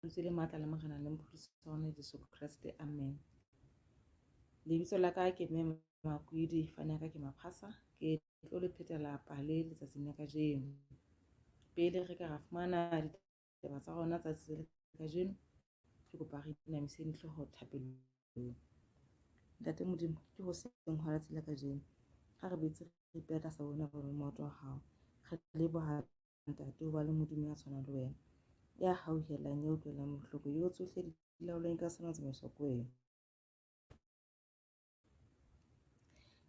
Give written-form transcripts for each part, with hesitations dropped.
Lentswe le matla la Morena le Mopholosi wa rona Jesu Kreste. Amen. Lebitso la ka ke Mme Makwidi, fane ya ka ke Maphasa. Ke tlo le phetela pale letsatsing la kajeno. Pele re ka ra fumana ditaba tsa rona tsatsi la kajeno, ke kopa re inamiseng dihlooho thapelong. Ntate Modimo, ke hoseng hwa letsatsi la kajeno. Ha re boetse re ipeha tlasa bona ba maoto a hao. Re leboha Ntate ho ba le Modimo ya tshwanang le wena, ya hauhelang, ya utlwelang bohloko, eo tsohle di laolwang ka sena tsamaiswa ke wena.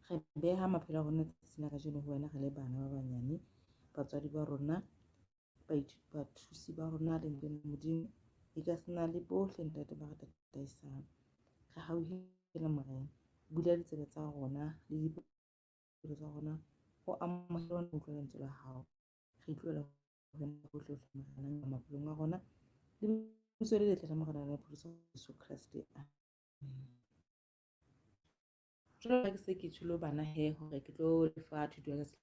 Re beha maphelo a rona tsatsing la kajeno ho wena re le bana ba banyane, batswadi ba rona, bathusi ba rona lentsweng la Modimo, e ka sena le bohle ntate ba re tataisang. Re hauhele Morena, bula ditsebe tsa rona le dipelo tsa rona ho amohela ho utlwa lentswe la hao. Re tlohela ho wena bohle hohle Morena maphelong a rona. Lebitso le letle la Morena le Mopholosi Jesu Kreste. Amen. Jwalo ka ke se ke tjholo bana he hore ke tlo lefa thuto ya thuto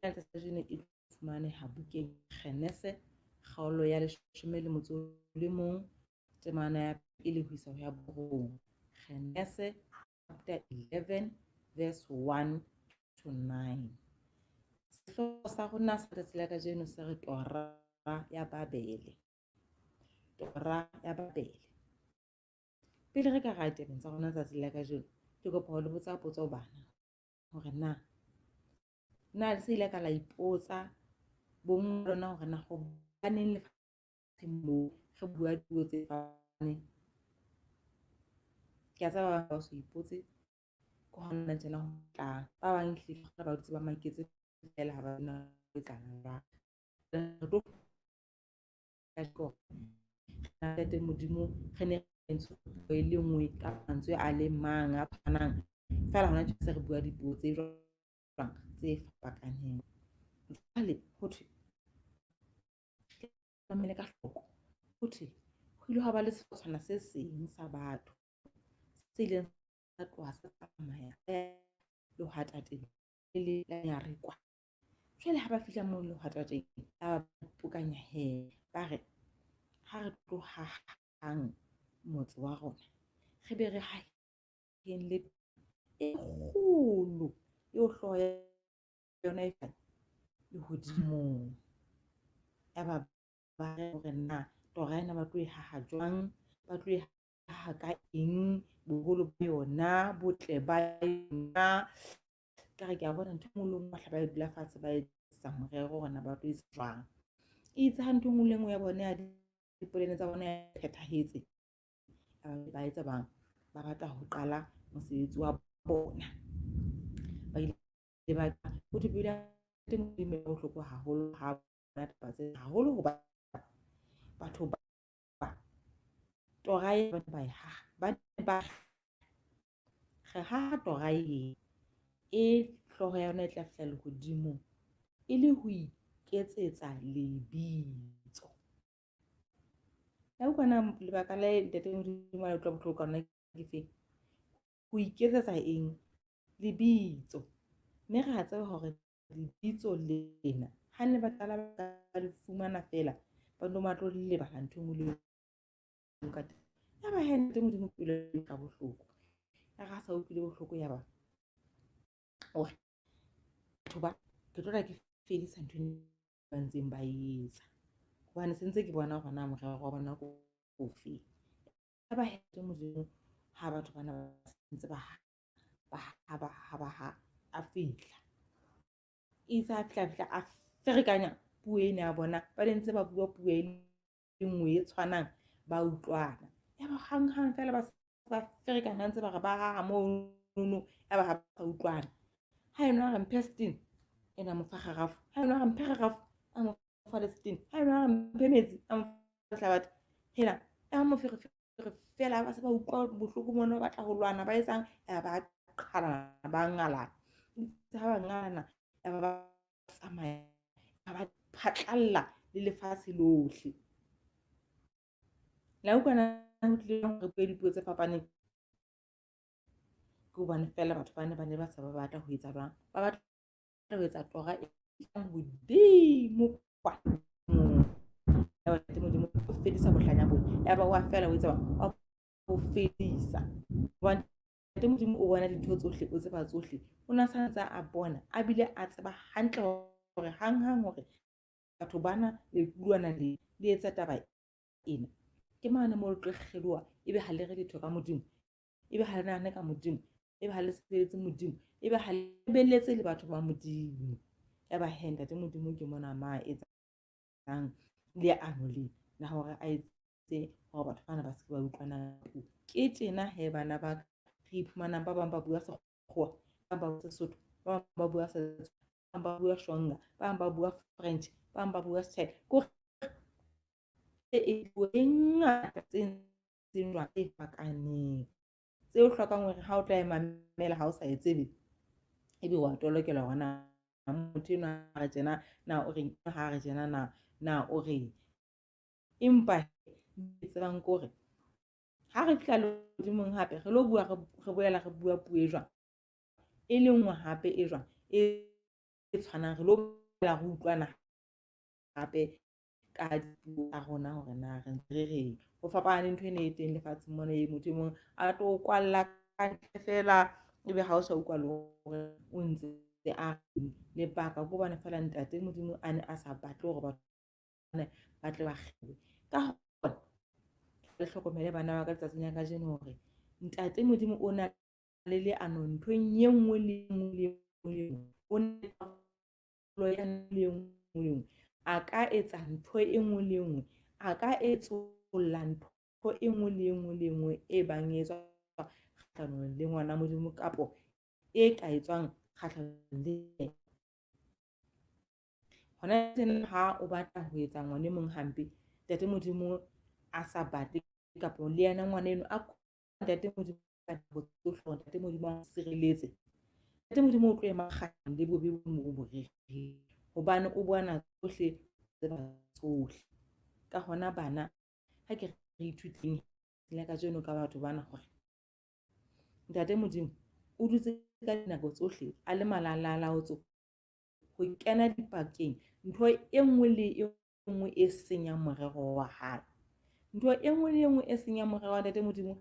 ya kajeno e fumaneha bukeng Genese kgaolo ya 11 temana ya pele ho isa ho ya borong. Genese chapter 11 verse 1 to 9. Sehlooho sa rona sa letsatsi la kajeno se re Tora ya Babele. Tora ya Babele. Pele re ka ra tabeng tsa rona tsatsi la kajeno, ke kopa ho le botsa potso bana hore na na le se ile ka la ipotsa bong lona hore na hobaneng lefatsheng moo re bua dipuo tse fapaneng. Ke a tseba ba bang ba so ipotse ke hona tjena ho tlang. Ba bang ehlile ba dutse ba maketse feela ha ba na ho etsahala jwang. Re tlo Ntate Modimo re ne re entse puo e le nngwe ka mantswe a le mang a tshwanang feela hona tje se re bua dipuo tse jwang tse fapakaneng. Jwale ho thwe ke mamele ka hloko ho thwe ho ile hwa ba le sehlotshwana se seng sa batho se ileng sa tloha sa tsamaya lehwatateng le le la Nyarekwa. Jwale ha ba fihla moo lehwatateng ba ipokanya he ba re ha re tlo hahang motse wa rona re be re haheng le e kgolo eo hlooho ya yona e lehodimong. Yaba ba re hore na tora ena ba tlo e haha jwang, ba tlo e haha ka eng, boholo ba yona, botle ba yona. Ka re ke a bona ntho e nngwe le nngwe ba e dula fatshe ba etsa morero hore na ba tlo etsa jwang. Itse ha ntho e nngwe le nngwe ya bona ya dipolane tsa bona ya phethahetse, ba etsa bang ba batla ho qala mosebetsi wa bona. Ba ile ba ho thwe pele teng Modimo e bohloko haholo ha bona taba tse haholo hoba batho ba tora e ba e haha ba ne ba re haha tora e e hlooho ya yona e tla fihla lehodimong e le ho iketsetsa lebitso. Ya utlwa na lebaka la ntate Modimo a utlwa bohloko ka lona ke feng? Ho iketsetsa eng? Lebitso. Mme re a tseba hore lebitso lena ha ne ba qala ba le fumana feela ba no ba tlo lebala ntho e nngwe le nngwe ka teng. Ya ba he ntate Modimo pelo ka bohloko. Ya re ha sa utlwile bohloko ya ba o re batho ba ke tlo tla ke fedisa ntho ba ntseng ba e etsa. Hobane se ntse ke bona hore na morero wa bona ke ofe. Ya ba he ntate Modimo ha batho bana ba ntse ba ba ha ba ba ha a fihla. Itse ha fihla fihla a ferekanya puo ena ya bona ba ne ntse ba bua puo e le nngwe e tshwanang ba utlwana. Ya ba hang hang feela ba ba ferekana ntse ba re ba haha mono ya ba ha ba utlwana. Ha enwa a re mphe setene ena mo fa kgarafu, ha enwa a re mphe kgarafu a mo fa le setene, ha enwa a re mphe metsi a mo fa lehlabathe. Hela ya moferefere fela ba se ba utlwa bohloko mona ba batla ho lwana ba etsang ya ba qhalana ba ngalana. Itse ha ba ngalana ya ba ba tsamaya ba phatlalla le lefatshe lohle. La utlwa na ho tlile jwang hore re bue dipuo tse fapaneng? Ke hobane feela batho ba ne ba ne ba sa ba batla ho etsa jwang? Ba batla ho etsa tora e tlang hodimo kwana. Yaba Ntate Modimo o fedisa bohlanya bona. Yaba wa fela o etsa wa bo fedisa. Hobane Ntate Modimo o bona dintho tsohle, o tseba tsohle. O na sa ntse a bona a bile a tseba hantle hore hanghang hore batho bana lekulwana le le etsa taba ena. Ke mane moo le tlo kgeloha ebe ha le re letho ka Modimo, ebe ha le nahane ka Modimo, ebe ha le sebeletse Modimo, ebe ha le lebeletse le batho ba Modimo. Yaba he Ntate Modimo ke mona ma etsang leano le la hore a etse hore batho bana ba se ke ba utlwana puo. Ke tjena he bana ba ka re iphumanang ba bang ba bua Sekgowa, ba bang ba bua Sesotho, ba bang ba bua Setswana, ba bang ba bua Shonga, ba bang ba bua French, ba bang ba bua Sechina. Ke hore e puo e ngata tse ntseng jwang tse fakaneng tse o hlokang hore ha o tla e mamela ha o sa e tsebe ebe wa tolokela hore na motho enwa ha re tjena na o reng, ha re tjena na o reng. Empa ke tsebang ke hore ha re fihla lehodimong hape re lo bua re boela re bua puo e jwang, e le nngwe hape e jwang e tshwanang, re lo boela re utlwana hape ka dipuo tsa rona hore na re ntse re reng. Ho fapana le ntho ena e teng lefatsheng mona e motho e mong a tlo kwalla ka ntle feela ebe ha o sa utlwa le hore o ntse a reng. Lebaka ke hobane feela Ntate Modimo a ne a sa batle hore batho ba tle ba kgewe. Ka hona le hlokomele bana ba ka letsatsing la kajeno hore Ntate Modimo o na le leano nthong e nngwe le e nngwe le e nngwe le e nngwe. O na le karolo ya le e nngwe le e nngwe. A ka etsa ntho e nngwe le e nngwe. A ka etsolla ntho e nngwe le e nngwe le e nngwe e bang e etswa kgahlanong le ngwana Modimo kapo e ka etswang kgahlanong le yena. Hona tjena ha o batla ho etsa ngwana e mong hampe, Ntate Modimo a sa batle kapo le yena ngwana eno a Ntate Modimo ka nako tsohle hore Ntate Modimo a sireletse. Ntate Modimo o tlo ema kgahlanong le bobe bo mo bo rerileng hobane o bona tsohle, tseba tsohle. Ka hona bana ha ke re ithuteng la kajeno ka batho bana hore Ntate Modimo o dutse ka dinako tsohle a le malalalaotso ho kena dipakeng ntho e nngwe le e nngwe e senyang morero wa hae. Ntho e nngwe le e nngwe e senyang morero wa Ntate Modimo,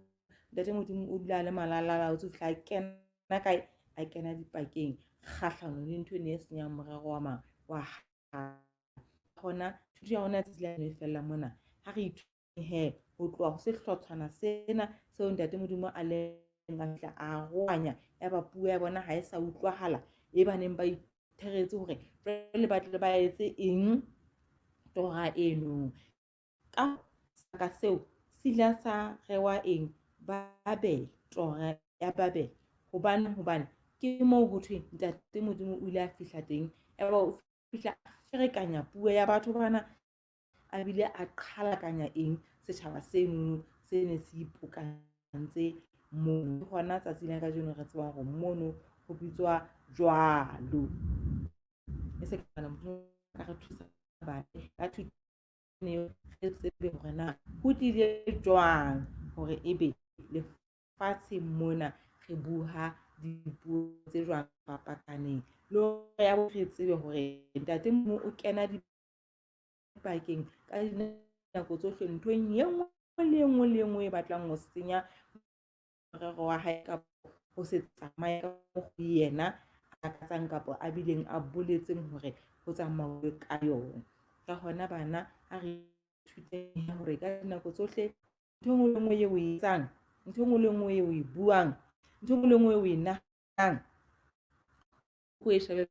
Ntate Modimo o dula a le malalalaotso ho fihla a kena kae, a kena dipakeng kgahlanong le ntho eno e senyang morero wa mang, wa hae. Hona thuto ya rona tsatsi la e fella mona. Ha re ithute he ho tloha ho sehlotshwana sena seo Ntate Modimo a leng a fihla a arohanya yaba puo ya bona ha e sa utlwahala e ba neng ba itheretse hore jwale ba tle ba etse eng tora eno. Ka saka seo se ile sa rewa eng? Babele, tora ya Babele. Hobane, hobane ke moo ho thweng Ntate Modimo o ile a fihla teng yaba o fihla a ferekanya puo ya batho bana a bile a qhalakanya eng setjhaba seno se ne se ipokantse mono. Ke hona tsatsi la kajeno re tsebang hore mono ho bitswa jwalo. E se kana Modimo ka re thusa bana ka thuto eo re tsebe hore na ho tlile jwang hore ebe lefatshe mona re bua dipuo tse jwang fapakaneng. Le hore ya bo re tsebe hore Ntate Modimo o kena dipakeng ka dinako tsohle nthong e nngwe le e nngwe le e nngwe e batlang ho senya morero wa hae kapa ho se tsamaye ka mokgwa yena a lakatsang kapa a bileng a boletseng hore ho tsamauwe ka yona. Ka hona bana ha re ithuteng hore ka dinako tsohle ntho e nngwe le nngwe eo o e etsang, ntho e nngwe le nngwe eo o e buang, ntho e nngwe le nngwe eo o e nahanang, o e shebe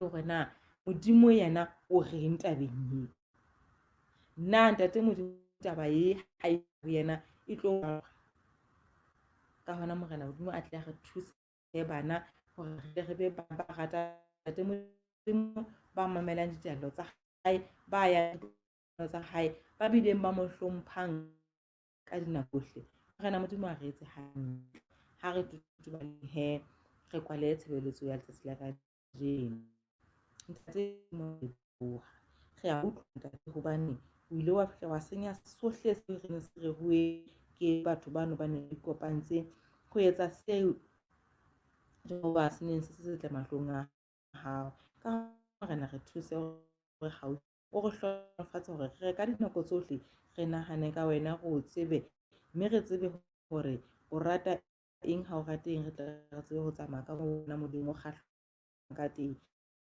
hore na Modimo yena o reng tabeng eo. Na Ntate Modimo taba e ha e ho yena e tlo. Ka hona Morena Modimo a tle a re thuse bana hore re tle re be ba rata Ntate Modimo, ba mamelang ditaelo tsa hae, ba yang tsa hae, ba bileng ba mo hlomphang ka dinako tsohle. Morena Modimo a re etse hantle. Ha re tutubaleng he re kwale tshebeletso ya letsatsi la kajeno. Ntate Modimo re leboha. Re a utlwa Ntate hobane o ile wa fihla wa senya sohle seo re neng se reruwe ke batho bano ba neng ba ikopantse ho etsa seo Jehova se neng se se setle mahlong a hao. Ka Morena re thuse hore haufi O re hlohonolofatse hore re ka dinako tsohle re nahane ka wena, re o tsebe, mme re tsebe hore o rata eng, ha o rate eng, re tle re tsebe ho tsamaya ka wena Modimo o kgahlano ka teng.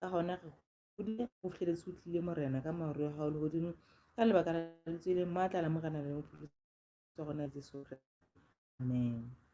Ka hona re hodile ho fihleletse o tlile Morena ka maru a hao lehodimo, ka lebaka la lentswe le matla la Morena le Mopholosi wa rona Jesu Kreste. Amen.